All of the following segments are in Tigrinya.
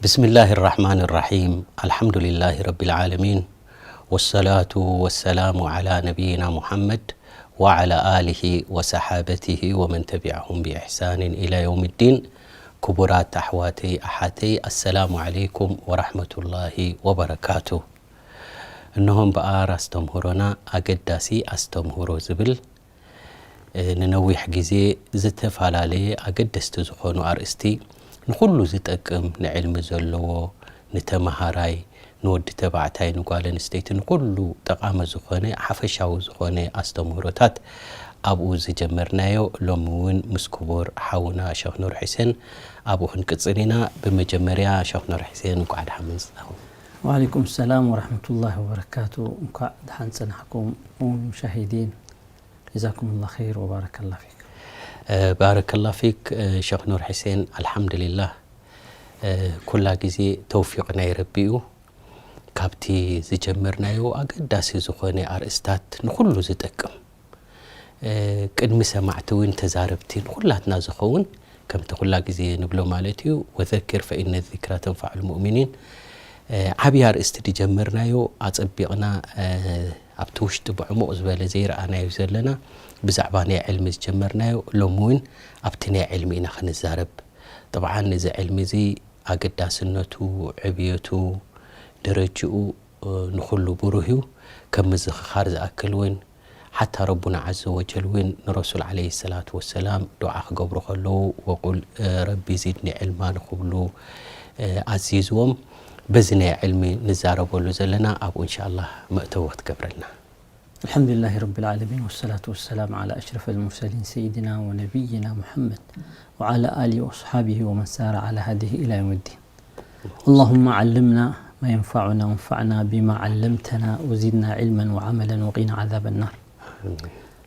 بسم الله الرحمن الرحيم. الحمد لله رب العالمين. والصلاة والسلام على نبينا محمد وعلى آله وصحابته ومن تبعهم بإحسان إلى يوم الدين. ክቡራት ኣሕዋተይ ኣሓተይ፣ ኣሰላሙ ዓለይኩም ወራሕመቱላሂ ወበረካቱ። እነሆ እምበኣር ኣስተምህሮና ኣገዳሲ ኣስተምህሮ ዝብል፣ እ፣ ንነዊሕ ግዜ ዝተፈላለየ ኣገደስቲ ዝኾኑ ኣርእስቲ፣ ንኹሉ ዝጠቅም፣ ንዕልሚ ዘለዎ፣ ንተመሃራይ፣ ንወዲ ተባዕታይ፣ ንጓል ኣንስተይቲ፣ ንኹሉ ጠቓሚ ዝኾነ ሓፈሻዊ ዝኾነ ኣስተምህሮታት ኣብኡ ዝጀመርናዮ፣ ሎሚ እውን ምስ ክቡር ሓውና ሸኽ ኑር ሑሴን ኣብኡ ክንቅጽል ኢና። ብመጀመርያ ሸኽ ኑር ሑሴን እንኳዕ ደሓን መጻኹም። ወዓለይኩም ሰላም ወራሕመቱላሂ ወበረካቱ። እንኳዕ ደሓን ጸናሕኩም ሙሻሂዲን። ጀዛኩሙላህ ኸይር ወባረከላህ ፊኩም። እ፣ ባረከላህ ፊክ፣ እ፣ ሸኽ ኑር ሑሴን። ኣልሓምዱሊላህ፣ እ፣ ኩላ ግዜ ተውፊቕ ናይ ረቢ እዩ። ካብቲ ዝጀመርናዮ ኣገዳሲ ዝኾነ ኣርእስታት ንኹሉ ዝጠቅም፣ እ፣ ቅድሚ ሰማዕቲ እውን ተዛረብቲ ንኹላትና ዝኸውን፣ ከምቲ ኩላ ግዜ ንብሎ ማለት እዩ፣ ወዘኪር ፈኢነ ዚክራ ተንፈዑል ሙእሚኒን። እ፣ ዓብዪ ኣርእስቲ ዝጀመርናዮ ኣጸቢቕና፣ እ፣ ኣብቲ ውሽጢ ብዕሙቕ ዝበለ ዘይረኣናዮ ዘለና ብዛዕባ ናይ ዕልሚ ዝጀመርናዮ፣ ሎሚ እውን ኣብቲ ናይ ዕልሚ ኢና ክንዛረብ። ጥብዓን እዚ ዕልሚ እዚ ኣገዳስነቱ፣ ዕብየቱ፣ ደረጅኡ፣ እ፣ ንኹሉ ብሩህ እዩ። ከም ምዝኽኻር ዝኣክል እውን ሓታ ረቡና ዓዘ ወጀል እውን ንረሱል ዓለይሂ ሰላቱ ወሰላም ዱዓ ክገብሩ ከለዉ፣ ወቁል፣ እ፣ ረቢ ዚድኒ ዕልማ ንኽብሉ፣ እ፣ ኣዚዝዎም። በዚ ናይ ዕልሚ ንዛረበሉ ዘለና ኣብኡ እንሻላህ መእተዊ ክትገብረልና። الحمد لله رب العالمين والصلاة والسلام على أشرف المرسلين سيدنا ونبينا محمد وعلى آله وأصحابه ومن سار على هديه إلى يوم الدين. اللهم علمنا ما ينفعنا وانفعنا بما علمتنا وزدنا علما وعملا وقنا عذاب النار.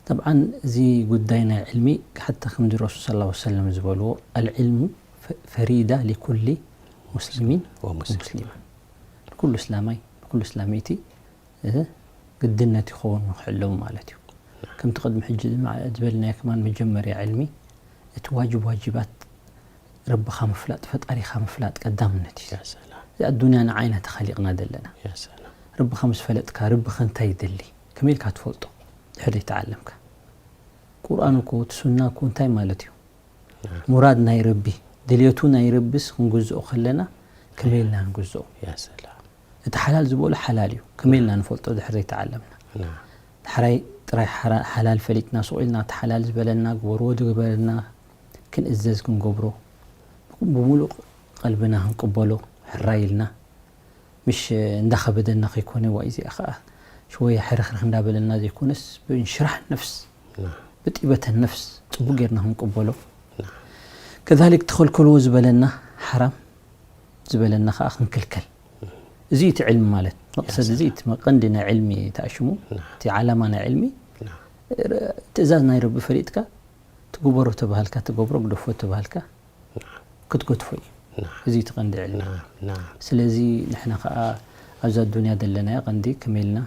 طبعا እዚ ጉዳይ ናይ ዕልሚ ሓታ ከምዚ ረሱል ሰለላሁ ዐለይሂ ወሰለም ዝበልዎ፣ العلم ف-، فريضة لكل مسلم ومسلمة. ንኩሉ እስላማይ፣ ንኩሉ እስላመይቲ፣ እ፣ ግድነት ይኸውን ንክሕለዉ ማለት እዩ። ከምቲ ቅድሚ ሕጂ ድማ ዝበልናዮ ከማን መጀመርያ ዕልሚ እቲ ዋጅብ ዋጅባት ረብኻ ምፍላጥ፣ ፈጣሪኻ ምፍላጥ ቀዳምነት እዩ። ያ ሰላም። እዚ ኣዱንያ ንዓይና ተኸሊቕና ዘለና። ያ ሰላም። ረብኻ ምስ ፈለጥካ፣ ረብኻ እንታይ ይደሊ? ከመይ ኢልካ ትፈልጦ? ድሕሪ ዘይተዓለምካ። ቁርኣን እኮ፣ እቲ ሱና እኮ እንታይ ማለት እዩ? ናም። ሙራድ ናይ ረቢ፣ ድልየቱ ናይ ረቢስ ክንግዝኦ ከለና ከመይ ኢልና ንግዝኦ? ያ ሰላም። እቲ ሓላል ዝበሎ ሓላል እዩ። ከመይ ኢልና ንፈልጦ ድሕሪ ዘይተዓለምና? ናም። ዳሕራይ ጥራይ ሓራ-፣ ሓላል ፈሊጥና፣ ሱቕ ኢልና እቲ ሓላል ዝበለና፣ ግበርዎ ዝገበረና ክንእዘዝ ክንገብሮ፣ ብምሉእ ቀልብና ክንቅበሎ፣ ሕራይ ኢልና፣ ምሽ እንዳኸበደና ከይኮነ፣ ዋ፣ እዚኣ ኸኣ ሽወያ ሕርኽርኽ እንዳበለና ዘይኮነስ፣ ብእንሽራሕ ነፍስ፣ ናም። ብጢበተ ነፍስ ጽቡቕ ጌርና ክንቅበሎ። ናም። ከዛሊክ ተኸልከልዎ ዝበለና ሓራም ዝበለና ኸኣ ክንክልከል። እዚ እቲ ዕልሚ ማለት። መቕሰድ እዚ እቲ መቐንዲ ናይ ዕልሚ ተኣሽሙ፣ ናም። እቲ ዓላማ ናይ ዕልሚ፣ ናም። ትእዛዝ ናይ ረቢ ፈሊጥካ፣ ትግበሮ ተባሃልካ ትገብሮ፣ ግደፎ ተባሃልካ ናም። ክትገድፎ እዩ። ናም። እዚ እቲ ቀንዲ ዕልሚ። ናም፣ ናም። ስለዚ ንሕና ኸኣ ኣብዛ ዱንያ ዘለናዮ ቀንዲ ከመይ ኢልና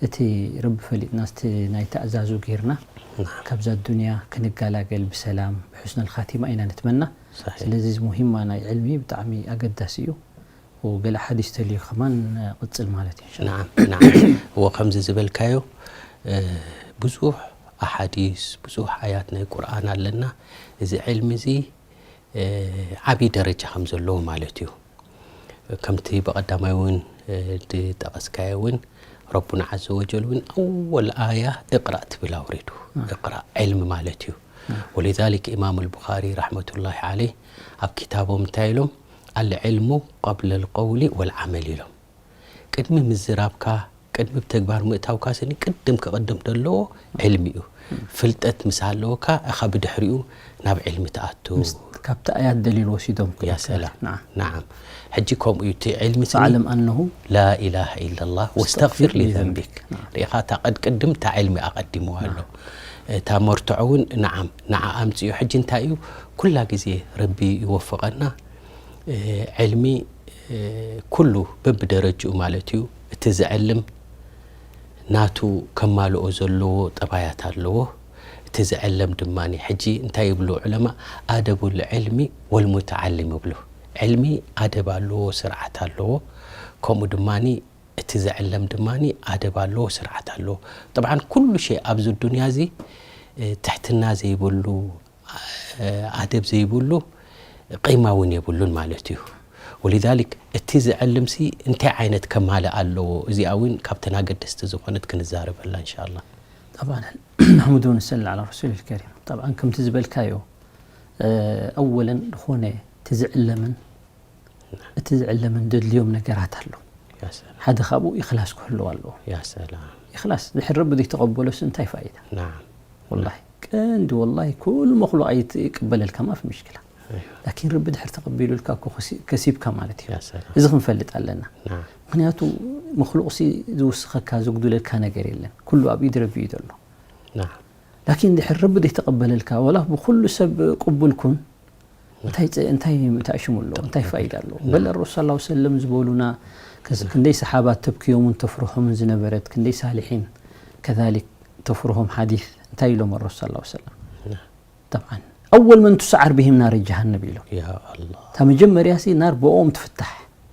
እቲ ረቢ ፈሊጥና፣ እቲ ናይ ተኣዛዙ ጌርና ናም። ካብዛ ዱንያ ክንገላገል ብሰላም ብሑስነል ኻቲማ ኢና ንትመና። ሰሒሕ። ስለዚ እዚ ሙሂማ ናይ ዕልሚ ብጣዕሚ ኣገዳሲ እዩ። ወገለ ሓዲስ ተልዩ ከማን ቅጽል ማለት እዩ፣ ኢንሻላህ። ናም፣ ናም። ወከምዚ ዝበልካዮ፣ እ፣ ብዙሕ ኣሓዲስ፣ ብዙሕ ኣያት ናይ ቁርኣን ኣለና። እዚ ዕልሚ እዚ፣ እ፣ ዓብዪ ደረጃ ከም ዘለዎ ማለት እዩ። ከምቲ ብቐዳማይ እውን፣ እ፣ ዝጠቐስካዮ እውን፣ ረቡና ዓዘ ወጀል እውን ኣወል ኣያ እቕራእ ትብል ኣውሪዱ። ናም። እቕራእ ዕልሚ ማለት እዩ። ናም። ወሊዛሊክ ኢማም ኣልቡኻሪ ረሕመቱላሂ ዓለይህ ኣብ ኪታቦም እንታይ ኢሎም? ኣልዕልሙ ቀብለ ልቀውሊ ወልዓመል ኢሎም። ቅድሚ ምዝራብካ፣ ቅድሚ ብተግባር ምእታውካ ስኒ ቅድም ክቕድም ዘለዎ ዕልሚ እዩ። ፍልጠት ምስ ሃለወካ ኢኻ ብድሕሪኡ ናብ ዕልሚ ትኣቱ። ምስ-፣ ካብቲ ኣያት ደሊል ወሲዶም ያ ክልተ ሰላም። ናዓ። ናዓም። ሕጂ ከምኡ እዩ እቲ ዕልሚ ስኒ፣ ፈዕለም ኣነሁ ላኢላሃ ኢለላህ ወስተግፊር ወስተግፊር ሊዘንቢክ። ሊዘንቢክ። ናዓ። ርኢኻ እታ ቀድቅድም እታ ዕልሚ ኣቐዲምዋ ኣሎ። ናዓ። እታ መርትዖ እውን ናዓም፣ ንዓ ኣምፅኡ። ሕጂ እንታይ እዩ? ኩላ ግዜ ረቢ ይወፍቐና። እ፣ ዕልሚ፣ እ፣ ኩሉ በብደረጅኡ ማለት እዩ። እቲ ዝዕልም ናቱ ከማልኦ ዘለዎ ጠባያት ኣለዎ። እቲ ዝዕለም ድማ፣ ሕጂ እንታይ ይብሉ ዑለማ? ኣደቡል ዕልሚ ወልሙተዓሊም ይብሉ። ዕልሚ ኣደብ ኣለዎ፣ ስርዓት ኣለዎ። ከምኡ ድማኒ እቲ ዝዕለም ድማኒ ኣደብ ኣለዎ፣ ስርዓት ኣለዎ። ጠብዓን ኩሉ ሸይ ኣብዚ ዱንያ እዚ፣ እ፣ ትሕትና ዘይብሉ፣ እ፣ ኣደብ ዘይብሉ ቂማ እውን የብሉን ማለት እዩ። ወሊዛሊክ እቲ ዝዕልምሲ እንታይ ዓይነት ከማልእ ኣለዎ? እዚኣ እውን ካብተን ኣገደስቲ ዝኾነት ክንዛረበላ እንሻላ። ጠብዓን፣ ንሕምዱ ወንሰሊ ዓላ ረሱል ከሪም። ጠብዓን ከምቲ ዝበልካዮ፣ እ፣ ኣወለን ዝኾነ እቲ ዝዕለምን እቲ ዝዕለምን ዘድልዮም ነገራት ኣሎ። ያ ሰላም። ሓደ ካብኡ ኢኽላስ ክህልዎ ኣለዎ። ያ ሰላም። ኢኽላስ ድሕሪ ረቢ ዘይተቐበሎስ እንታይ ፋይዳ? ናዓም። ወላሂ ቀንዲ ወላሂ ኩሉ መኽሉቕ ኣይትቀበለልካ ማፊ ምሽክላ። ኣይዋ። ላኪን ረቢ ድሕር ተቐቢሉልካ እኮ ከሲ-፣ ከሲብካ ማለት እዩ። ያ ሰላም። እዚ ክንፈልጥ ኣለና። ናዓም። ምክንያቱ መኽሉቕ ሲ ዝውስኸካ ዝጉድለካ ነገር የለን። ኩሉ ኣብ ኢድ ረቢ እዩ ዘሎ። ናዓም። ላኪን ድሕር ረቢ ዘይተቐበለልካ ወላ ብኩሉ ሰብ ቅቡል ኩን እንታይ ጸ-፣ እንታይ ተኣሽሙ ኣለዎ? እንታይ ፋይዳ ኣለዎ? በል ረሱል ሰለላሁ ዐለይሂ ወሰለም ዝበሉና ከስ-፣ ክንደይ ሰሓባት ተብክዮምን ተፍርሖምን ዝነበረት ክንደይ ሳሊሒን ከዛሊክ ተፍርሆም ሓዲስ እንታይ ኢሎም ረሱል ሰለላሁ ዐለይሂ ወሰለም? ጠብዓን ኣወል መን ቱስዓር ብሂም ናር ጀሃነብ ኢሎም። ያ ኣላህ። እታ መጀመርያ ሲ ናር ብኦም ትፍታሕ፣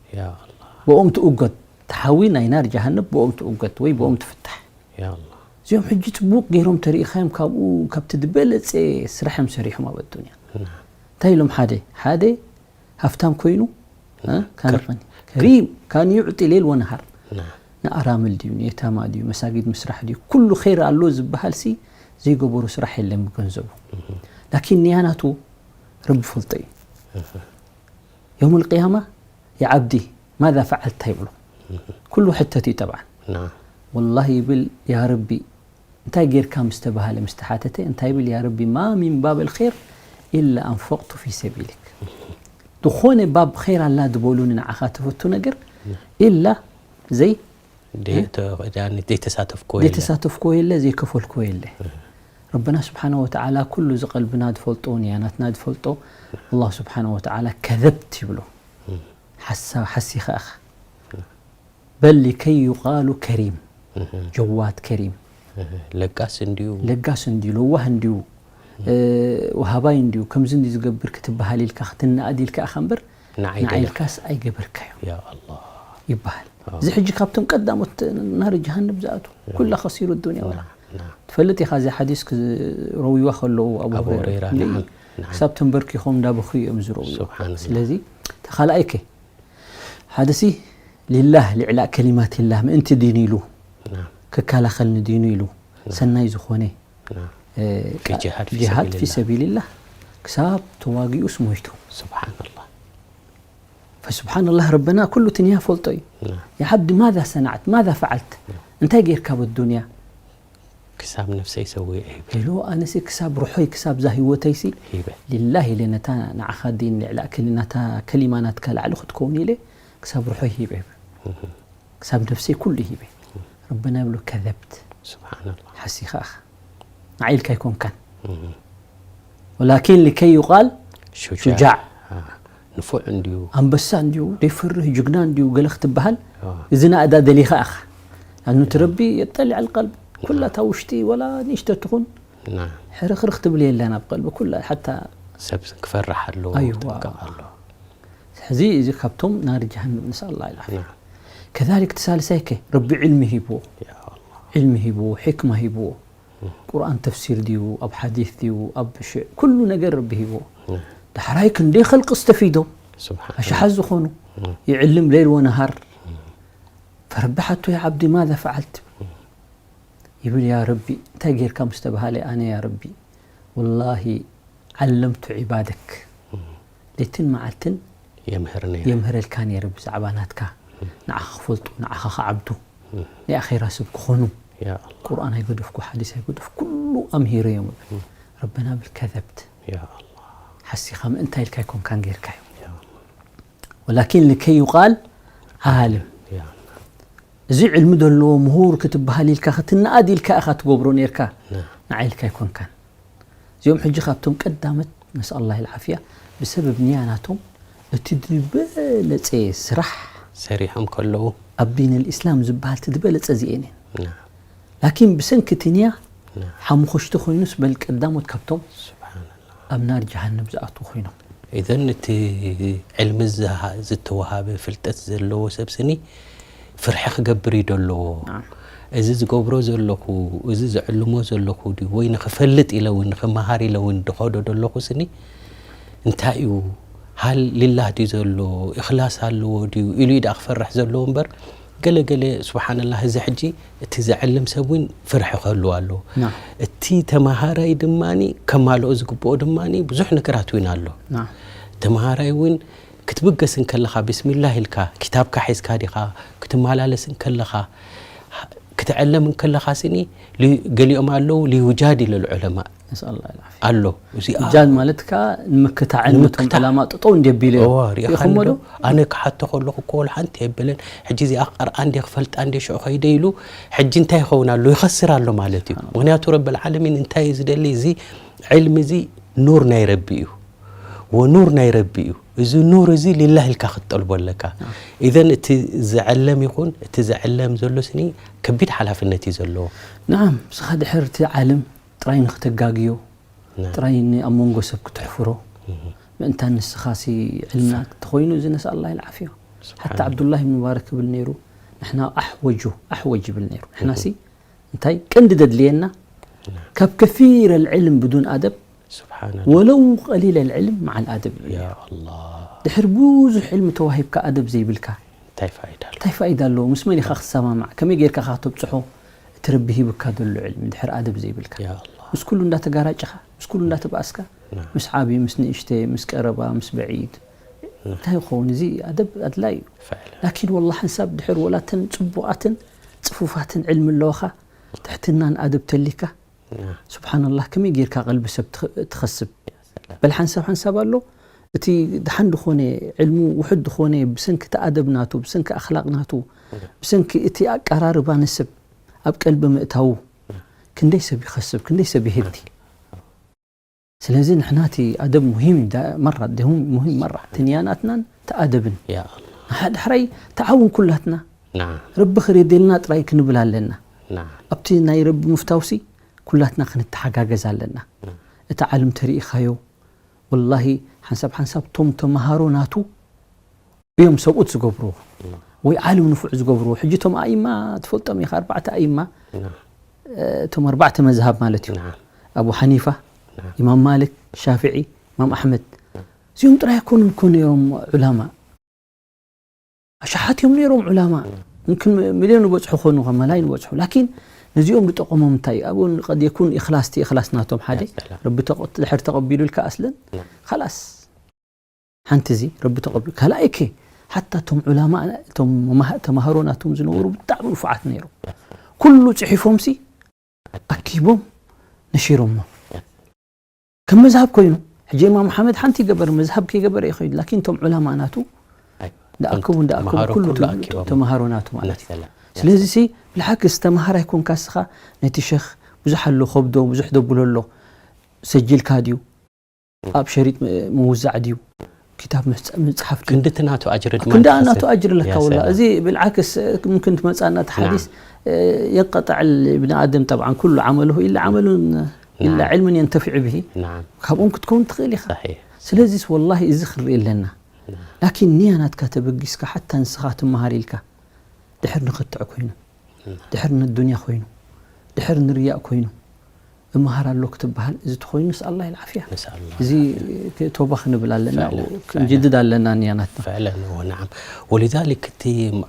ያ ኣላህ። ብኦም ትእጎድ፣ ተሓዊ ናይ ናር ጀሃነብ ብኦም ትእጎድ ወይ ብኦም ትፍታሕ። ያ ኣላህ። እዚኦም ሕጂ ጽቡቕ ገይሮም ተሪኢኻዮም ካብኡ ካብቲ ዝበለጸ ስራሕ እዮም ሰሪሖም ኣብ ኣዱንያ። ናዓም። እንታይ ኢሎም ሓደ ሓደ ሃፍታም ኮይኑ እ፣ ካን ከር- ይኾን ከሪም ካን ዩዕጢ ሌል ወነሃር ናዓም። ንኣራምል ድዩ ንየታማ ድዩ መሳጊድ ምስራሕ ድዩ ኩሉ ኸይር ኣሎ ዝበሃል ሲ ዘይገበሩ ስራሕ የለን ብገንዘቡ። ላኪን ንያ ናቱ ረቢ ፈልጦ እዩ። የውም ልቅያማ የዓብዲ ማዛ ፈዓልታ ይብሎ። ኩሉ ሕተት እዩ ጠብዓን። ናዓም። ወላሂ ይብል ያ ረቢ እንታይ ጌርካ ምስ ተባሃለ ምስ ተሓተተ እንታይ ይብል ያ ረቢ ማ ሚን ባብ ልኸይር ኢላ ኣንፈቅቱ ፊ ሰቢልክ። ዝኾነ ባብ ኸይር ኣላ ዝበሉኒ ንዓኻ ተፈቱ ነገር ኢላ ዘይ ደይ-፣ ተ-፣ ዳኒ ዘይተሳተፍኮ የለ። ዘይተሳተፍኮ የለ ዘይከፈልኮ የለ። ረበና ስብሓነ ወተዓላ ኩሉ እዚ ቀልብና ዝፈልጦ ንያናትና ዝፈልጦ ኣላህ ስብሓነ ወተዓላ ከዘብት ይብሎ። ሓሳ-፣ ሓሲኻ ኢኻ። በል ሊከይ ዩቃሉ ከሪም፣ ጀዋድ ከሪም፣ ለጋስ እንዲዩ። ለጋስ እንዲዩ፣ ለዋህ እንዲዩ፣ እ፣ ወሃባይ እንዲዩ፣ ከምዚ እንዲዩ ዝገብር ክትበሃል ኢልካ ክትነኣድ ኢልካ ኢኻ እምበር ንዓይ ንዓይ ኢልካስ ኣይገበርካዮ ያ ኣላህ። ይበሃል። እዚ ሕጂ ካብቶም ቀዳሞት ናሪ ጀሃነም ዝኣቱ ኩላ ከሲሩ ዱንያ ወላ ናዓም። ትፈልጥ ኢኻ እዚ ሓዲስ ክዝ-፣ ረዊዋ ከለዉ ኣቡ ኣቡ ሁረይራ ሁረይራ፣ እንዲ ናዓም፣ ናዓም። ክሳብ ተንበርኪኾም እንዳበኹ እዮም ዝረውዩ። ሱብሓነላህ። ስለዚ ተኻልኣይከ ሓደሲ ሊላህ ሊዕላእ ከሊማትላህ ምእንቲ ዲኑ ኢሉ ናዓም። ክከላኸል ንዲኑ ኢሉ ናዓም። ሰናይ ዝኾነ ናዓም። እ፣ ፊ ካ-፣ ጅሃድ ፊ ጅሃድ ፊ ሰቢልላህ። ሰቢልላህ ክሳብ ተዋጊኡስ ሞይቱ። ሱብሓነላህ። ፈሱብሓነላህ ረበና ኩሉ እቲ ንያ ፈልጦ እዩ። ናዓም። ያ ዓብዲ ማዛ ሰናዕት ማዛ ፈዓልት እንታይ ጌርካ በዱንያ? ክሳብ ነፍሰይ ሰዊዐ ሂበ። ኢሉ ኣነሲ ክሳብ ርሖይ ክሳብ ዛ ህይወተይሲ ሂበ። ሊላህ ኢለ ነታ ንዓኻ ዲን ልዕላ ክሊ ናታ ከሊማ ናትካ ላዕሊ ክትከውን ኢለ ክሳብ ርሖይ ሂበ። ክሳብ ነፍሰይ ኩሉ ሂበ። ረበና ይብሎ ከዘብት። ሱብሓነላህ። ሓሲኻ ኢኻ። ንዓይ ኢልካ ኣይኮንካን። ወላኪን ሊከይ ዩቃል ሹጃዕ። ሹጃዕ። አ፣ ንፉዕ እንድዩ። ኣንበሳ እንድዩ፣ ዘይፈርህ ጅግና እንድዩ ገለ ክትበሃል፣ አ። እዚ ናእዳ ደሊኻ ኢኻ። ኣኑ እቲ ረቢ የጠሊዕ ኣልቀልብ። ኩላ እታ ውሽጢ ወላ ንእሽቶ ትኹን፣ ና። ሕርኽርኽ ትብል የላን ኣብ ቀልቢ ኩላ፣ ሓታ ሰብ ክፈርሕ ኣለዎ፣ ኣይዋ። ክጥንቀቕ ኣለዎ። ሕዚ እዚ ካብቶም ናሪ ጀሃነም ንስኣል ኣላህ ይልዓፍያ። ና። ከዛሊክ እቲ ሳልሳይ ከ ረቢ ዕልሚ ሂብዎ። ያ ኣላህ። ዕልሚ ሂብዎ፣ ሕክማ ሂብዎ። ቁርኣን ተፍሲር ድዩ፣ ኣብ ሓዲስ ድዩ፣ ኣብ ሽዕ፣ ኩሉ ነገር ረቢ ሂብዎ። ና። ዳሕራይ ክንደይ ኸልቂ ዝተፊዶም፣ ስብሓን ኣሽሓት ዝኾኑ፣ ና። ይዕልም ለይል ወነሃር። ፈረቢ ሓቶ፣ ያ ዓብዲ፣ ማዛ ፈዓልት? ይብል፣ ያ ረቢ፣ እንታይ ጌርካ ምስ ተባሃለ፣ ኣነ፣ ያ ረቢ፣ ወላሂ፣ ዓለምቱ ዒባደክ። ለይትን መዓልትን የምህር ነይረ። የምህረልካ ነይረ ብዛዕባ ናትካ። ንዓኻ ክፈልጡ፣ ንዓኻ ክዓብዱ። ናይ ኣኼራ ሰብ ክኾኑ። ያ ኣላህ። ቁርኣን ኣይገደፍኩ፣ ሓዲስ ኣይገደፍኩ፣ ኩሉ ኣምሂረዮም። ረበና ብል፣ ከዘብት። ያ ኣላህ። ሓሲኻ ምእንታይ ኢልካ ኣይኮንካን ጌርካዮ። ያ ኣላህ። ወላኪን ልከይ ዩቃል ዓልም። ያ። እዚ ዕልሚ ዘለዎ ምሁር ክትበሃል ኢልካ ክትነኣድ ኢልካ ኢኻ ትገብሮ ኔርካ። ና። ንዓይ ኢልካ ኣይኮንካን። እዚኦም ሕጂ ካብቶም ቀዳመት ነስኣል ኣላህ ልዓፍያ ብሰበብ ንያ ናቶም እቲ ዝበለጸ ስራሕ ሰሪሖም ከለዉ ኣብ ዲን ልእስላም ዝበሃል እቲ ዝበለጸ እዚኤን እየን። ና። ላኪን ብሰንኪ እቲ ንያ ና። ሓሙኸሽቲ ኮይኑስ በል ቀዳሞት ካብቶም ስብሓንላህ። ኣብ ናር ጀሃነም ዝኣትዉ ኮይኖም። ኢዘን እቲ ዕልሚ ዝሃ-፣ ዝተወሃበ ፍልጠት ዘለዎ ሰብ ስኒ ፍርሒ ክገብር እዩ ደለዎ። ናም። እዚ ዝገብሮ ዘለኹ፣ እዚ ዝዕልሞ ዘለኹ ድዩ ወይ ንኽፈልጥ ኢለ እውን ንኽመሃር ኢለ እውን ድኸዶ ደለኹ ስኒ እንታይ እዩ፣ ሃል ሊላህ ድዩ ዘሎ፣ እኽላስ ኣለዎ ድዩ ኢሉ እዩ ደኣ ክፈርሕ ዘለዎ እምበር፣ ገለ ገለ ስብሓንላህ፣ እዚ ሕጂ እቲ ዘዕልም ሰብ እውን ፍርሒ ክህልዎ ኣለዎ። ናም። እቲ ተመሃራይ ድማ ከማልኦ ዝግብኦ ድማ ብዙሕ ነገራት እውን ኣሎ። ናም። ተመሃራይ እውን ክትብገስ እንከለኻ ብስሚላህ ኢልካ ክታብካ ሒዝካ ዲኻ ክትመላለስ እንከለኻ ክትዕለም እንከለኻ ስኒ ሊ-፣ ገሊኦም ኣለዉ ሊውጃድ ኢለ ዑለማ ነስኣል ላህ ልዓፊያ። ኣሎ እዚኣ ጃድ ማለት ከ ንምክታዕን ነቶም ንምክታዕ። ዕላማ ጠጠው እንዲየቢሉ እዮም። እዋ፣ ሪኢኻ ሪኢኹሞ ዶ? ዶ? ኣነ ክሓቶ ከለኹ እኮ ወላ ሓንቲ የብልን። ሕጂ እዚኣ ክቐርኣ እንደ ክፈልጣ እንደ ሽዑ ከይደ ኢሉ ሕጂ እንታይ ይኸውን ኣሎ? ይኸስር ኣሎ ማለት እዩ። ምክንያቱ ረብል ዓለሚን እንታይ እዩ ዝደሊ? እዚ ዕልሚ እዚ ኑር ናይ ረቢ እዩ። ወኑር ናይ ረቢ እዩ። እዚ ኑር እዚ ሊላህ ኢልካ ክትጠልቦ ኣለካ። ኢዘን እቲ ዝዕለም ይኹን እቲ ዝዕለም ዘሎ ስኒ ከቢድ ሓላፍነት እዩ ዘለዎ። ናዓም፣ ንስኻ ድሕር እቲ ዓለም ጥራይ ንኽተጋግዮ፣ ናም። ጥራይ ን-፣ ኣብ መንጎ ሰብ ክትሕፍሮ፣ ምእንታን ንስኻ ሲ ዕልምና ተኾይኑ፣ እዚ ነስኣል ላህ ልዓፊያ። ሓታ ዓብዱላህ ብን ሙባረክ ይብል ነይሩ፣ ንሕና ኣሕወጁ፣ ኣሕወጅ ይብል ነይሩ። ንሕና ሲ እንታይ ቀንዲ ደድልየና፣ ካብ ከሲር ኣልዕልም ብዱን ኣደብ፣ ስብሓንላህ። ወለው ቀሊል ኣልዕልም መዓል ኣደብ ይብል ያ ነይሩ። ኣላህ። ድሕር ብዙሕ ዕልሚ ተዋሂብካ ኣደብ ዘይብልካ፣ እንታይ ፋይዳ ኣሎ? እንታይ ፋይዳ ኣለዎ? ምስ መን ኢኻ ክሰማማዕ? ከመይ ጌርካ ኢኻ ከተብጽሖ? እቲ ረቢ ሂብካ ዘሎ ዕልሚ ድሕር ኣደብ ዘይብልካ። ያ ኣላህ። ምስ ኩሉ እንዳተጋራጭኻ፣ ምስ ኩሉ እንዳተባእስካ፣ ናም። ምስ ዓቢ፣ ምስ ንእሽተ፣ ምስ ቀረባ፣ ምስ በዒድ። እንታይ ይኸውን? እዚ ኣደብ ኣድላይ እዩ። ፍዕለን። ላኪን ወላ ሓንሳብ ድሕር ወላተን ጽቡቓትን ጽፉፋትን ዕልሚ ኣለዋኻ፣ ትሕትናን ኣደብ ተሊካ፣ ናም። ስብሓንላህ፣ ከመይ ጌርካ ቀልቢ ሰብ ትኸ-፣ ትኸስብ? በል ሓንሳብ ሓንሳብ ኣሎ፣ እቲ ደሓን ዝኾነ ዕልሙ ውሑድ ዝኾነ ብሰንኪ እቲ ኣደብ ናቱ፣ ብሰንኪ ኣኽላቕ ናቱ፣ ብሰንኪ እቲ ኣቀራርባ ንሰብ ኣብ ቀልቢ ምእታዉ ክንደይ ሰብ ይኸስብ፣ ክንደይ ሰብ ይህዲ። ስለዚ ንሕና እቲ ኣደብ ሙሂም ዳ-፣ መራ፣ ደሁም ሙሂም መራ፣ እቲ ንያናትናን እቲ ኣደብን። ያ ኣላህ። ንሓድሕራይ ተዓውን ኩላትና። ናም። ረቢ ክሬደልና ጥራይ ክንብል ኣለና። ናም። ኣብቲ ናይ ረቢ ምፍታውሲ ኩላትና ክንተሓጋገዝ ኣለና። እቲ ዓለም ተሪኢኻዮ፣ ወላሂ ሓንሳብ ሓንሳብ ቶም ተምሃሮ ናቱ እዮም ሰብኡት ዝገብርዎ ወይ ዓለም ንፉዕ ዝገብርዎ። ሕጂ ቶም ኣኢማ ትፈልጦም ኢኻ፣ ኣርባዕተ ኣኢማ፣ ናም። እ፣ እቶም ኣርባዕተ መዝሃብ ማለት እዩ። ናም። ኣቡ ሓኒፋ፣ ናም። ኢማም ማልክ፣ ሻፍዒ፣ ኢማም ኣሕመድ። እዚኦም ጥራይ ኣይኮኑን እኮ ነይሮም ዑላማ። ኣሽሓት እዮም ነይሮም ዑላማ። ምምክን ሚልዮን ንበጽሑ ኾኑ፣ ከማላይ ንበጽሑ። ላኪን ነዚኦም ዝጠቐሞም እንታይ እዩ? ኣብኡ ቀድ የኩን ኢኽላስ፣ እቲ ኢኽላስ ናቶም ሓደ። ያ ሰላም። ረቢ ተቐ-፣ ድሕር ተቐቢሉልካ ኣስለን፣ ናም። ኸላስ። ሓንቲ እዚ ረቢ ተቐቢሉ። ካልኣይ ከ፣ ሓታ እቶም ዑላማ፣ እቶም መማህ-፣ ተማሃሮ ናቶም ዝነበሩ ብጣዕሚ ንፉዓት ነይሮም። ኩሉ ጽሒፎምሲ ኣኪቦም ነሺሮሞ። ከም መዝሃብ ኮይኑ፣ ሕጂ ኢማም መሓመድ ሓንቲ ይገበር፣ መዝሃብ ከይገበረ እዩ ኮይኑ። ላኪን እቶም ዑላማ ናቱ ኣይዋ። ደኣከቡ፣ ደኣከቡ ተምሃሮ ኩሉ ኩሉ ተ-፣ ኣኪቦም። ተምሃሮ ናቱ ማለት እዩ። መሰላ። ስለዚ ሲ፣ ብልሓክስ ተምሃራይ ኮንካ እስኻ ነቲ ሸኽ ብዙሕ ኣሎ፣ ከብዶ ብዙሕ ደብሎ ኣሎ፣ ሰጅልካ ድዩ? ኣብ ሸሪጥ ም-፣ ምውዛዕ ድዩ? ክታብ ምሕጻ-፣ ምጽሓፍ ድዩ? ክንድቲ ናቱ ኣጅሪ ድማ ክንዳ ትኸስብ። ናቱ ኣጅሪ ለካ ያ ወላ። ሰላም። እዚ ብልዓክስ ምምክን ትመጻና እቲ ሓዲስ፣ ናም። እ፣ የንቀጣዕ ብን ኣደም ጠብዓን ኩሉ ዓመልሁ ኢላ ዓመሉን ኢላ ናም። ዕልምን የንተፊዑ ብሂ። ናም። ካብኦም ክትከውን ትኽእል ኢኻ። ሰሒሕ። ስለዚስ ወላሂ እዚ ክርኢ ኣለና። ላኪን ንያ ናትካ ተበጊስካ ሓታ ንስኻ ትመሃር ኢልካ ድሕር ንኽትዕ ኮይኑ፣ ድሕር ንዱንያ ኮይኑ፣ ድሕር ንርያእ ኮይኑ፣ እመሃር ኣሎ ክትበሃል፣ እዚ ተኾይኑ ንስኣል ላህ ልዓፍያ። ንስኣል ላህ እዚ ክ-፣ ቶባ ክንብል ኣለና፣ ፍዕለን፣ ክንጅድድ ኣለና ንያ ናትና። ፍዕለን፣ እወ፣ ነዓም። ወሊዛሊክ እቲ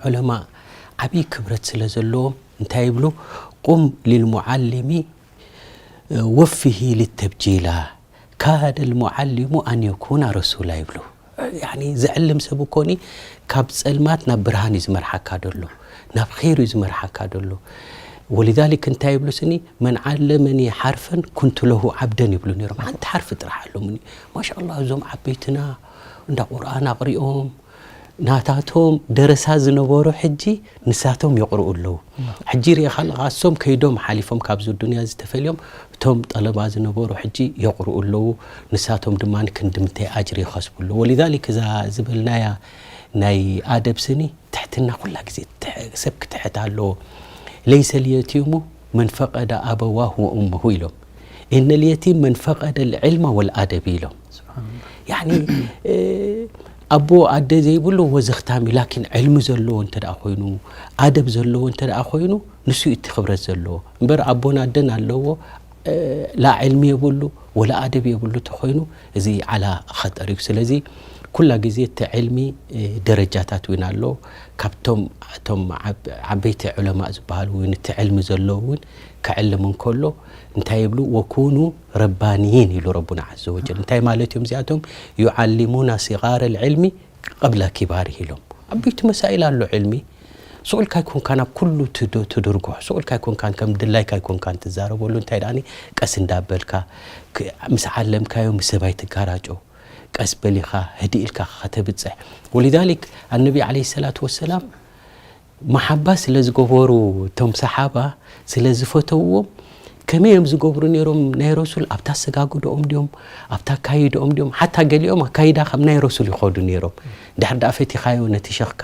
ዑለማ ዓብዪ ክብረት ስለ ዘለዎም እንታይ ይብሉ? ቁም ሊልሙዓሊሚ ወፊሂ ሊተብጂላ ካደ ልሙዓሊሙ ኣን የኩና ረሱላ ይብሉ። ያኒ ዝዕልም ሰብ እኮኒ ካብ ጸልማት ናብ ብርሃን እዩ ዝመርሓካ ደሎ፣ ናብ ኸይር እዩ ዝመርሓካ ደሎ። ወሊዛሊክ እንታይ ይብሉ ስኒ፣ መን ዓለመኒ ሓርፈን ኩንቱ ለሁ ዓብደን ይብሉ ነይሮም። ሓንቲ ሓርፊ ጥራሕ ኣለሙኒ። ማሻኣላህ እዞም ዓበይትና እንዳ ቁርኣን ኣቕሪኦም ናታቶም ደረሳ ዝነበሩ ሕጂ ንሳቶም የቕርኡ ኣለዉ። ሕጂ ሪኢኻ ኣለኻ፣ እሶም ከይዶም ሓሊፎም ካብዚ ዱንያ እዚ ተፈልዮም፣ እቶም ጠለባ ዝነበሩ ሕጂ የቕርኡ ኣለዉ። ንሳቶም ድማ ክንድምንታይ ኣጅሪ ይኸስቡ ኣለዉ። ወሊዛሊክ እዛ ዝበልናያ ናይ ኣደብ ስኒ ትሕትና ኩላ ግዜ ትሕ-፣ ሰብ ክትሕት ኣለዎ። ለይሰ ልየቲሙ መን ፈቐደ ኣበዋሁ ወኡመሁ ኢሎም። ኢነ ልየቲም መን ፈቐደ ልዕልማ ወልኣደብ ኢሎም። ስብሓንላህ። ያኒ፣ እ፣ ኣቦ ኣደ ዘይብሉ ወዘኽታሚ፣ ላኪን ዕልሚ ዘለዎ እንተ ደኣ ኮይኑ፣ ኣደብ ዘለዎ እንተ ደኣ ኮይኑ፣ ንሱ እዩ እቲ ክብረት ዘለዎ። እምበር ኣቦን ኣደን ኣለዎ፣ እ፣ ላ ዕልሚ የብሉ፣ ወላ ኣደብ የብሉ ተኾይኑ፣ እዚ ዓላ ኸጠር እዩ። ስለዚ ኩላ ግዜ እቲ ዕልሚ፣ እ፣ ደረጃታት እውን ኣሎ። ካብቶም፣ እቶም ዓብ-፣ ዓበይቲ ዑለማእ ዝበሃሉ እውን እቲ ዕልሚ ዘለዎ እውን ክዕልም እንከሎ እንታይ ይብሉ? "ወኩኑ ረባንይን" ኢሉ ረቡና ዓዘ ወጀል። እንታይ ማለት እዮም እዚኣቶም? "ዩዓሊሙና ሲጋረ ልዕልሚ ቀብለ ኪባሪ" ኢሎም። ዓበይቲ መሳኢል ኣሎ ዕልሚ። ስቑልካ ኣይኮንካን ኣብ ኩሉ ትዶ-፣ ትድርጎ። ስቑልካ ኣይኮንካን ከም ድላይካ ኣይኮንካን ትዛረበሉ። እንታይ ደኣኒ ቀስ እንዳበልካ ክ-፣ ምስ ዓለምካዮ ምስ ሰብ ኣይትጋራጮ። ቀስ በሊኻ ህድእ ኢልካ ከተብጽሕ። ወሊዛሊክ ኣነቢ ዓለይሂ ሰላቱ ወሰላም መሓባ ስለ ዝገበሩ እቶም ሰሓባ ስለ ዝፈተውዎም ከመይ እዮም ዝገብሩ ነይሮም? ናይ ረሱል ኣብታ ኣሰጋግዶኦም ድዮም ኣብታ ኣካይድኦም ድዮም? ሓታ ገሊኦም ኣካይዳ ካብ ናይ ረሱል ይኸዱ ነይሮም። ድሕር ደኣ ፈቲኻዮ ነቲ ሸኽካ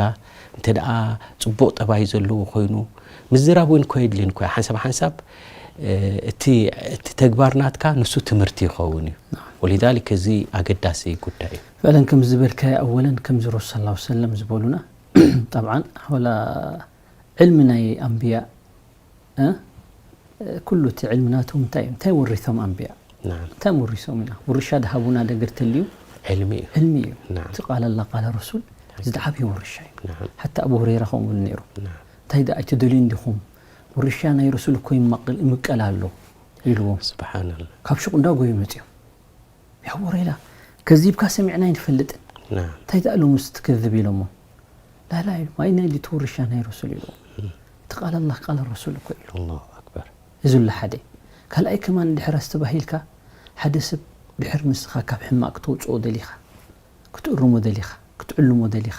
እንተ ደኣ ጽቡቕ ጠባይ ዘለዎ ኮይኑ ምዝራብ እውን እኮ የድልየን እኮ እዩ። ሓንሳብ ሓንሳብ፣ እ፣ እቲ፣ እቲ ተግባር ናትካ ንሱ ትምህርቲ ይኸውን እዩ። ወሊዛሊክ እዚ ኣገዳሲ ጉዳይ እዩ። ፈለን ከም ዝበልካዮ ኣወለን ከምዚ ረሱል ሰለላሁ ዐለይሂ ወሰለም ዝበሉና ጠብዓን ወላ ዕልሚ ናይ ኣንብያ፣ እ? ኩሉ እቲ ዕልሚ ናቶም እንታይ እዩ? እንታይ ወሪሶም ኣንብያ? ናም። እንታይ ወሪሶም ኢና? ውርሻ ድሃቡና ደገር ተልዩ ዕልሚ እዩ። ዕልሚ እዩ። ናም። እቲ ቃል ኣላ ቃል ረሱል እዚ ዝዓበየ ውርሻ እዩ። ናም። ሓታ ኣቡ ሁረይራ ከምኡ ኢሉ ነይሩ። ናም። እንታይ ደኣ ኣይትደልዩ እንዲኹም? ውርሻ ናይ ረሱል እኮ ይማቕል-፣ ይምቀል ኣሎ ኢልዎም። ስብሓንላህ። ካብ ሹቕ እንዳጎዩ መፅዮም። ያ ወሬላ ከዚብካ ሰሚዕና ኣይንፈልጥን። ናም። እንታይ ደኣ ሎምስ ትክዝብ ኢሎሞ። ላላ ኢሉ፣ ኣይ ናይ ሊቱ ውርሻ ናይ ረሱል ኢሉ። እቲ ቃል ኣላህ ቃል ረሱል እኮ ኢሉ። ኣላሁ ኣክበር። እዚ ኣሎ ሓደ። ካልኣይ ከማን ድሕር ኣስተባሂልካ ሓደ ሰብ ድሕር ንስኻ ካብ ሕማቕ ክትውፅኦ ደሊኻ፣ ክትእርሞ ደሊኻ፣ ክትዕልሞ ደሊኻ፣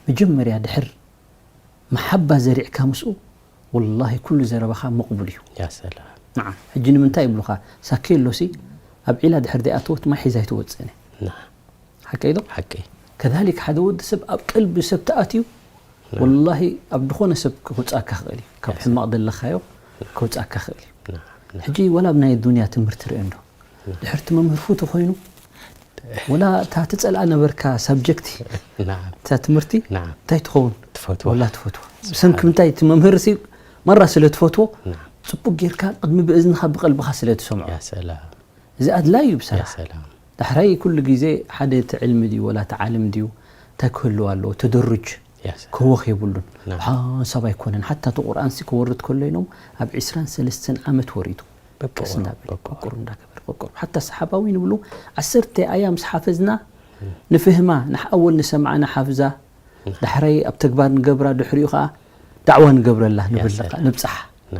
መጀመርያ ድሕር መሓባ ዘሪዕካ ምስኡ፣ ወላሂ ኩሉ ዘረባኻ መቕቡል እዩ። ያ ሰላም። ንዓም። ሕጂ ንምንታይ ይብሉኻ? ሳኬሎሲ ኣብ ዒላ ድሕር ዘይኣተወት ማይ ሒዛ ኣይትወጽእን እያ። ንዓም። ሓቀይ ዶ? ሓቀይ። ከዛሊክ ሓደ ወዲ ሰብ ኣብ ቀልቢ ሰብ ተኣትዩ፣ ንዓም። ወላሂ ኣብ ዝኾነ ሰብ ከውጻካ ክእል እዩ። ካብ ያ ሰላም። ሕማቕ ዘለኻዮ ከውጻካ ክእል እዩ። ንዓም። ንዓም። ሕጂ ወላ ኣብ ናይ ዱንያ ትምህርቲ ርእዮ እንዶ። ንዓም። ድሕርቲ መምህር ፍቱ ኮይኑ፣ ወላ እታ ትጸልኣ ነበርካ ሳብጀክት፣ ንዓም። እታ ትምህርቲ፣ ንዓም። እንታይ ትኸውን? ትፈትዋ። ወላ ትፈትዋ። ስብሓን። ብሰንኪ ምንታይ? እቲ መምህር ሲ መራ ስለ ትፈትዎ፣ ንዓም። ጽቡቅ ጌርካ ቅድሚ ብእዝንኻ ብቐልብኻ ስለ ትሰምዖ። ያ ሰላም። እዚ ኣድላይ እዩ ብሰራሕ። ያ ሰላም። ዳሕራይ ኩሉ ግዜ ሓደ እቲ ዕልሚ ድዩ ወላ እቲ ዓልም ድዩ እንታይ ክህልዎ ኣለዎ? ተደሩጅ ያ ሰላም። ክህወኽ የብሉን። ንዓም። ሓንሳብ ኣይኮነን። ሓታ እቲ ቁርኣን ሲ ክወርድ ከሎ ኢሎም ኣብ ዒስራን ሰለስተን ዓመት ወሪዱ። በቆሮ፣ ቀስ እንዳበለ፣ በቆሮ። በቆሮ እንዳገበረ፣ በቆሮ። ሓታ ሰሓባዊ ንብሉ፣ ዓሰርተ ኣያ ምስ ሓፈዝና፣ ንፍህማ፣ ንሓወል ንሰምዓ፣ ንሓፍዛ፣ ዳሕራይ ኣብ ተግባር ንገብራ፣ ድሕሪኡ ኸዓ ዳዕዋ ንገብረላ፣ ያ ንብል፣ ሰላም። ንብጻሓ። ና።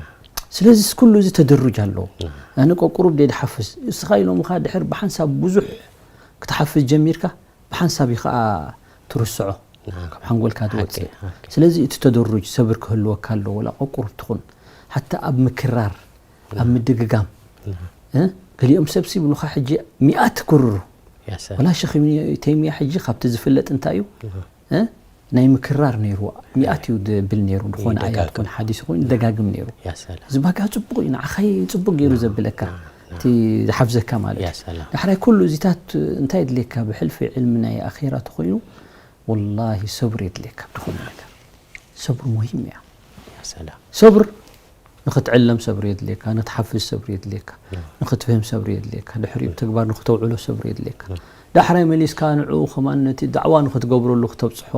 ስለዚ፣ ኩሉ እዚ ተደሩጅ ኣለዎ። ና። ኣነ ቆቁሩብ ድየ ድሓፍዝ። እስኻ ኢሎምኻ ድሕር ብሓንሳብ ብዙሕ ክትሓፍዝ ጀሚርካ፣ ብሓንሳብ እዩ ኸዓ ትርስዖ። ና። ካብ ሓንጎልካ ሓቂ፣ ትወጽእ። ሓቂ። ስለዚ፣ እቲ ተደሩጅ ሰብር ክህልወካ ኣለዎ፣ ወላ ቆቁሩብ ትኹን። ሓታ ኣብ ምክራር፣ ኣብ ምድግጋም። ና። እ? ገሊኦም ሰብሲ ይብሉኻ፣ ሕጂ ሚኣት ክርሩ። ያ ሰላም። ወላ ሸኽ ኢብኒ ተይሚያ ሕጂ ካብቲ ዝፍለጥ እንታይ እዩ? ና። እ? ናይ ምክራር ነይሩ። ሚኣት እዩ ድብል ነይሩ። ዝኾነ ኣያት ይደጋግም። ይኹን ሓዲስ ይኹን ይደጋግም ነይሩ። ያ ሰላም። እዚ ባጋ ጽቡቕ እዩ፣ ንዓኻ ጽቡቕ ገይሩ ና፣ ዘብለካ። ና፣ ና። እቲ ዝሓፍዘካ ማለት ያ እዩ። ሰላም። ዳሕራይ ኩሉ እዚታት እንታይ የድልየካ? ብሕልፊ ዕልሚ ናይ ኣኼራ ተኾይኑ፣ ወላሂ ሰብሪ የድልየካ ብዝኾነ ነገር። ሰብሪ ሙሂም እያ። ያ ሰላም። ሰብር ንኽትዕለም ሰብሪ የድልየካ፣ ንኽትሓፍዝ ሰብሪ የድልየካ፣ ያ። ንኽትፍህም ሰብሪ የድልየካ፣ ድሕሪኡ ያ። ተግባር ንኽተውዕሎ ሰብሪ የድልየካ። ያ። ዳሕራይ መሊስካ ንዕኡ ከማን ነቲ ዳዕዋ ንኽትገብረሉ ክተብጽሖ።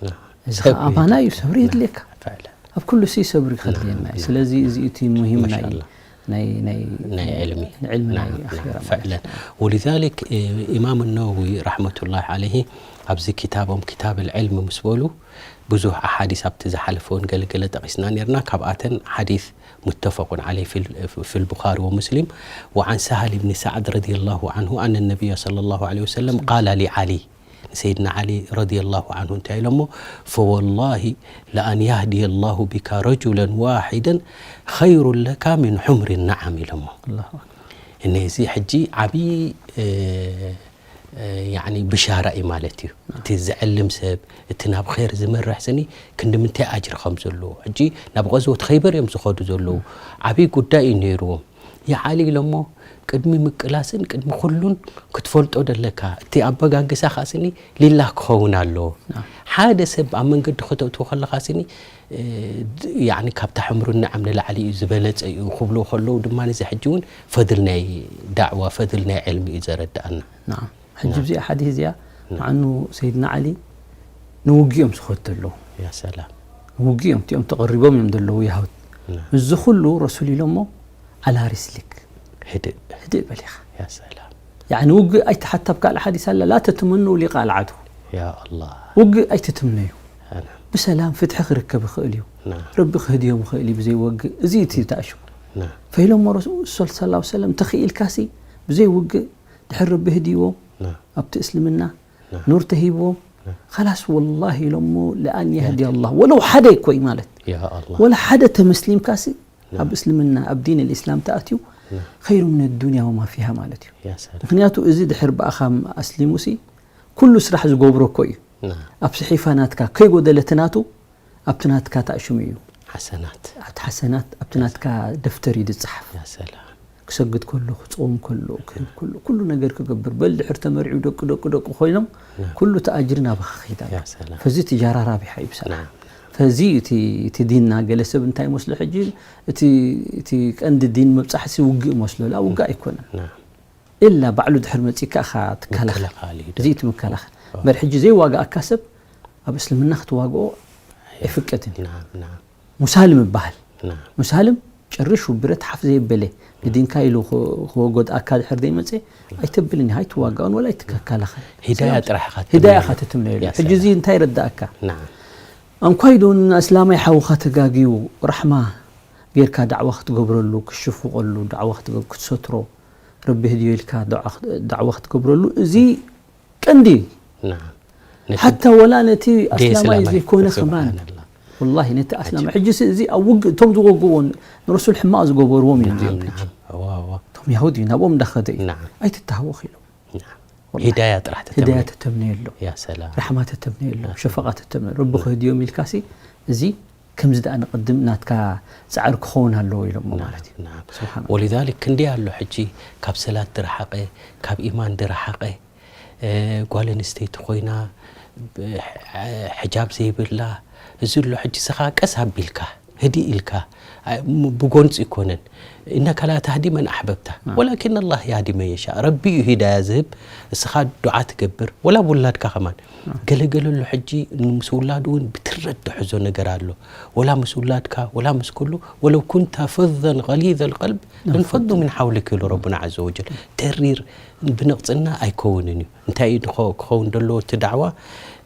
ያ። እዚ ሰብሪ ኸኣ ኣማና እዩ፣ የድልየካ። ሰብሪ ያ። የድልየካ። ፈዕለን። ኣብ ኩሉ ሲ ሰብሪ ያ። ከድልየና እዩ። ያ። ስለዚ እዚ እቲ ሙሂም ናይ ማሻኣላህ። ናይ፣ ናይ፣ ናይ ዕልሚ። ዕልሚ ና-፣ ናይ ና-፣ ኣኼራ ማለት ፈዕለን። እዩ። ወሊዛሊክ፣ እ፣ ኢማም ነወዊ ረሕመቱላሂ ዓለይሂ ኣብዚ ኪታቦም ኪታብ ልዕልሚ ምስ በሉ ብዙሕ ኣሓዲስ ኣብቲ ዝሓለፈ እውን ገለገለ ጠቒስና ነርና። ካብኣተን ሓዲስ ሙተፈቁን ዓለይሂ ፊል-፣ ፊል ቡኻሪ ወሙስሊም፣ ወዓን ሳህል ብኒ ሳዕድ ረዲየላሁ ዓንሁ ኣነ ነቢያ ሰለላሁ ዓለይሂ ወሰለም ቃለ ሊዓሊ፣ ንሰይድና ዓሊ ረዲየላሁ ዓንሁ እንታይ ኢሎሞ? "ፈወላሂ ለኣን ያህዲየ ላሁ ቢካ ረጁለን ዋሒደን ኸይሩን ለካ ሚን ሑምሪ ነዓም" ኢሎሞ። ኣላሁ ኣክበር። እነ እዚ ሕጂ ዓብዪ፣ እ፣ እ፣ ያዕኒ ብሻራ እዩ ማለት እዩ። እቲ ዝዕልም ሰብ፣ እቲ ናብ ኸይር ዝመርሕ ስኒ ክንዲ ምንታይ ኣጅሪ ከም ዘለዎ። ሕጂ ናብ ቐዝወት ኸይበር እዮም ዝኸዱ ዘለዉ። ዓብዪ ጉዳይ እዩ ነይርዎም። ይዓሊ ኢሎሞ ቅድሚ ምቅላስን ቅድሚ ኩሉን ክትፈልጦ ደለካ። እቲ ኣበጋግሳ ከኣ ስኒ ሊላ ክኸውን ኣለዎ። ሓደ ሰብ ኣብ መንገዲ ከተእትዎ ከለኻ ስኒ፣ እ፣ ድ-፣ ያዕኒ ካብታ ሕምሩን ንዓም ንላዕሊ እዩ ዝበለጸ እዩ ክብሉ ከለዉ ድማ እዚ ሕጂ እውን ፈድል ናይ ዳዕዋ፣ ፈድል ናይ ዕልሚ እዩ ዘረድኣና። ናም። ሕጂ እዚኣ ሓዲስ እዚኣ ናም። መዓኑ ሰይድና ዓሊ ንውግኦም ዝኸዱ ዘለዉ። ያ ሰላም። ንውግኦም እቲኦም ተቐሪቦም እዮም ዘለዉ የሁድ። ናም። እዚ ኩሉ ረሱል ኢሎሞ ዓላ ሪስሊክ። ህድእ። ህድእ በል ኢኻ። ያ ሰላም። ያዕኒ ውግእ ኣይትሓታ ኣብ ካልእ ሓዲስ ኣላ፣ ላ ተትመኑ ሊቃ ኣልዓዱ። ያ ኣላህ። ውግእ ኣይትትምነዩ። ኣና። ብሰላም ፍትሒ ክርከብ ይኽእል እዩ። ናም። ረቢ ክህድዮም ይኽእል እዩ ብዘይ ወግእ። እዚ እቲ ተኣሽሙ። ናም። ፈኢሎሞ ረሱል ሰለላሁ ዐለይሂ ወሰለም ተኽኢልካሲ ብዘይ ውግእ ድሕር ረቢ ህድይዎም ናም። ኣብቲ እስልምና ናም። ኑር ተሂብዎም ናም። ኸላስ ወላሂ ኢሎሞ ለኣን የህዲ የህዲ። ኣላህ ወለው ሓደ እኮ እዩ ማለት ያ ኣላህ። ወላ ሓደ ተመስሊምካሲ ናም። ኣብ እስልምና ኣብ ዲን ልእስላም ተኣትዩ ናም። ኸይሩ ምን ዱንያ ወማ ፊሃ ማለት እዩ። ያ ሰላም። ምክንያቱ እዚ ድሕር ብኣኻ ኣስሊሙሲ ኩሉ ስራሕ ዝገብሮ እኮ እዩ። ናም። ኣብ ስሒፋ ናትካ ከይጎደለት ናቱ ኣብቲ ናትካ ተኣሽሙ እዩ። ሓሰናት። ኣብቲ ሓሰናት ኣብቲ ናትካ ደፍተር እዩ ዝጸሓፍ። ያ ሰላም። ክሰግድ ከሎ፣ ክጾም ከሎ፣ ክህብ ከሎ፣ ኩሉ ነገር ክገብር፣ በል ድሕር ተመሪዑ ደቂ ደቂ ደቂ ኮይኖም፣ ናም። ኩሉ እቲ ኣጅሪ ናባኻ ክኸይድ ኣለዎ። ያ ሰላም። ፈዚ እቲ ጃራ ራቢሓ እዩ ብሰላም። ናም። ፈዚ እቲ፣ እቲ ዲንና ገለ ሰብ እንታይ ይመስሎ ሕጂ፣ እቲ፣ እቲ ቀንዲ ዲን ምብጻሕሲ ውግእ ይመስሎ። ላ ውግእ ኣይኮነን። ናም። ኢላ ባዕሉ ድሕር መጺካ ኢኻ ትከላኸል። ምክልኻል እዩ እዚ እቲ ምክልኻል። ኣዎ። እምበር ሕጂ ዘይዋግኣካ ሰብ ኣብ እስልምና ክትዋግኦ ኣይፍቀድን እዩ። ናም፣ ናም። ሙሳልም ይበሃል። ናም። ሙሳልም ጨርሹ ብረት ሓፍ ዘየበለ ንዲንካ ኢሉ ክ-፣ ክወጎድኣካ ድሕር ዘይመጸ ኣይተብልን ኢኻ፣ ኣይትዋጋኦን ወላ ኣይትከላኸል። ሂዳያ ሰላም። ጥራሕ ኢኻ ሂዳያ ትትምነየሉ። ኢኻ ትትምነየሉ። ያ ሕጂ እዚ ሰላም። እንታይ ይረዳእካ? ናም። ኣንኳይ ዶ ንእስላማይ ሓውኻ ተጋግዩ ራሕማ ጌርካ ዳዕዋ ክትገብረሉ፣ ክሽፍቐሉ፣ ዳዕዋ ክትገ-፣ ክትሰትሮ፣ ረቢ ህድዮ ኢልካ ዳዕዋ ክት-፣ ዳዕዋ ክትገብረሉ፣ እዚ ቀንዲ እዩ። ናም። ነቲ ሓታ ወላ ነቲ ደይ ኣስላማይ እስላማይ ዘይኮነ ከማን፣ ሱብሓነላህ። ወላሂ ነቲ ኣስላማይ፣ ሕጂ ሲ-፣ እዚ ኣብ ውግእ እቶም ዝወግእዎ ንረሱል ሕማቕ ዝገበርዎም እዮም ናም፣ እዚኦም ሕጂ። ናም። እዋ፣ እዋ። እቶም ያሁድ እዩ፣ ናብኦም እንዳኸደ እዩ። ናም። ኣይትተሃወኽ ኢሎም። ናም። ወላሂ። ሂዳያ ጥራሕ ተተምነየሉ። ሂዳያ ተተምነየሉ። ያ ሰላም። ራሕማ ተተምነየሉ። ያ ሸፈቓ ሰላም። ተተምነየሉ። ረቢ ናም። ክህድዮም ኢልካሲ፣ እዚ ከምዚ ደኣ ንቕድም ናትካ ጻዕሪ ክኸውን ኣለዎ ኢሎሞ ናም፣ ማለት እዩ። ናም። ስብሓን ኣላህ። ወሊዛሊክ ክንደይ ኣሎ ሕጂ ካብ ሰላት ዝረሓቐ፣ ካብ ኢማን ዝረሓቐ፣ እ፣ ጓል ኣንስተይቲ ኮይና፣ ብ-፣ ሕ-፣ ሕጃብ ዘይብላ፣ እዚ ኣሎ ሕጂ ስኻ ቀስ ኣቢልካ፣ ህድእ ኢልካ፣ እ፣ ም-፣ ብጎንጺ ይኮነን። ኢነካ ላ ተህዲ መን ኣሕበብታ፣ ናም። ወላኪን ኣላህ ያህዲ መን የሻእ። ረቢ እዩ ሂዳያ ዝህብ፣ እስኻ ዱዓ ትገብር፣ ወላ ብውላድካ ከማን። ናም። ገለ ገለ ኣሎ ሕጂ ምስ ውላዱ እውን ብትረት ዝሕዞ ነገር ኣሎ። ወላ ምስ ውላድካ፣ ወላ ምስ ኩሉ፣ ወለው ኩንተ ፈዘን ገሊዘል ቀልብ ለንፈዱ ምን ሓውሊክ ኢሉ ረቡና ዓዘ ወጀል። ተሪር ብንቕጽና ኣይከውንን እዩ። እንታይ እዩ ንኸ-፣ ክኸውን ዘለዎ እቲ ዳዕዋ?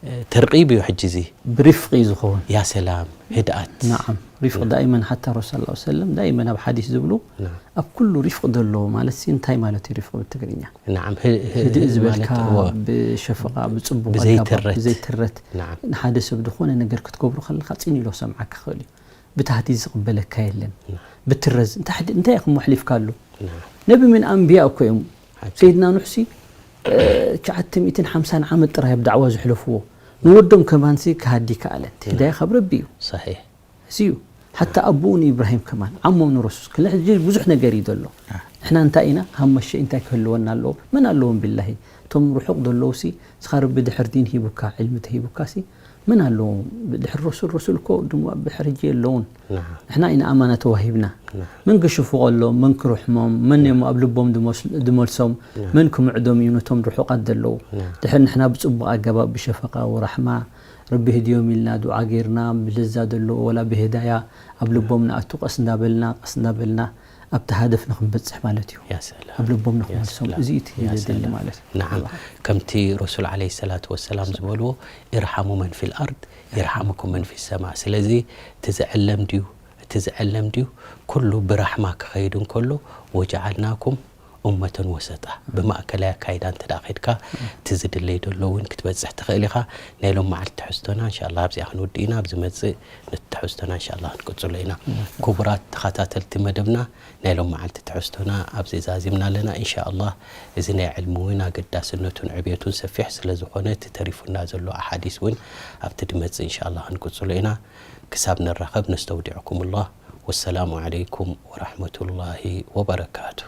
እ፣ ተርቂብ እዩ ሕጂ እዚ። ብሪፍቂ እዩ ዝኸውን። ያ ሰላም፣ ህድኣት። ነዓም፣ ሪፍቂ ናም። ዳኢመን ሓታ ረሱል ሰለላሁ ዐለይሂ ወሰለም ዳኢመን ኣብ ሓዲስ ዝብሉ፣ ናም። ኣብ ኩሉ ሪፍቂ ዘለዎ ማለት ሲ እንታይ ማለት እዩ ሪፍቂ ብትግርኛ? ነዓም፣ ህ-፣ ህ-፣ ህድእ ዝበልካ ማለት፣ እወ። ብሸፈቓ፣ ብጽቡቕ ኣገባብ፣ ብዘይትረት። ብዘይትረት። ነዓም። ንሓደ ሰብ ዝኾነ ነገር ክትገብሮ ከለኻ ጽን ኢሉ ክሰምዓካ ክኽእል እዩ። ብታህዲድ ዝቕበለካ የለን። ናም። ብትረዝ፣ እንታይ ሕድ-፣ እንታይ ኢኹም ኣሕሊፍካሉ? ናም። ነቢ ምን ኣንብያ እኮ እዮም። ሓቂ። ሰይድና ኑሕሲ፣ እ፣ ትሽዓተ ሚእትን ሓምሳን ዓመት ጥራይ ኣብ ዳዕዋ ዘሕለፍዎ። ንወዶም ከማንሲ ክሃዲ ከኣለ። ናም። ህዳያ ካብ ረቢ እዩ። ሰሒሕ። እዚ እዩ። ሓታ ኣቦኡ ንኢብራሂም ከማን፣ ዓሞም ንረሱል፣ ክለ-፣ ሕጂ ብዙሕ ነገር እዩ ዘሎ። ናም። ንሕና እንታይ ኢና? ሃመሸ እንታይ ክህልወና ኣለዎ? መን ኣለዎም ቢላሂ? እቶም ርሑቕ ዘለውሲ፣ እስኻ ረቢ ድሕር ዲን ሂቡካ፣ ዕልሚ ተሂቡካሲ፣ መን ኣለዎም? ድሕሪ ረሱል፣ ረሱል እኮ ድማ ብድሕር ሕጂ የለውን። ናም። ንሕና ኢና ኣማና ተዋሂብና። ናም። መን ክሽፍቖሎም፣ መን ክርሕሞም፣ መን እዮም ኣብ ልቦም ድመስ-፣ ድመልሶም፣ ናም። መን ክምዕዶም እዩ ነቶም ርሑቓት ዘለዉ? ናም። ድሕር ንሕና ብጽቡቕ ኣገባብ፣ ብሸፈቓ ወራሕማ፣ ረቢ ህድዮም ኢልና ዱዓ ጌርና፣ ብለዛ ዘለዎ ወላ ብህዳያ ኣብ ልቦም ንኣቱ፣ ቀስ እንዳበልና፣ ቀስ እንዳበልና ኣብቲ ሃደፍ ንኽንበጽሕ ማለት እዩ። ያ ሰላም። ኣብ ልቦም ያ ንኽመልሶም። ሰላም። እዚ እዩ እቲ ያ ዘድሊ ሰላም። ማለት እዩ። ነዓም። ኣላህ። ከምቲ ረሱል ዓለይሂ ሰላቱ ወሰላም ዝበልዎ፣ "ኢርሓሙ መን ፊል ኣርድ፣ ይርሓምኩም መን ፊ ሰማ." ስለዚ እቲ ዝዕለም ድዩ፣ እቲ ዝዕለም ድዩ፣ ኩሉ ብራሕማ ክኸይድ እንከሎ፣ "ወጀዓልናኩም ኡመተን ወሰጣ", ብማእከላይ ኣካይዳ እንተ ደኣ ኸይድካ፣ እቲ ዝድለይ ዘሎ እውን ክትበጽሕ ትኽእል ኢኻ። ናይ ሎም መዓልቲ ትሕዝቶና፣ እንሻላ፣ ኣብዚኣ ክንውድእ ኢና። ኣብ ዝመጽእ ነቲ ትሕዝቶና፣ እንሻላ፣ ክንቅጽሎ ኢና። ክቡራት ተኸታተልቲ መደብና፣ ናይ ሎም መዓልቲ ትሕዝቶና ኣብዚ ዛዚምና ኣለና። እንሻላ፣ እዚ ናይ ዕልሚ እውን ኣገዳስነቱን ዕብየቱን ሰፊሕ ስለ ዝኾነ፣ እቲ ተሪፉና ዘሎ ኣሓዲስ እውን ኣብቲ ድመጽእ፣ እንሻላ፣ ክንቅጽሎ ኢና። ክሳብ ንራኸብ፣ ነስተውዲዕኩም ኣላህ። ወሰላሙ ዓለይኩም ወራህመቱላሂ ወበረካቱ።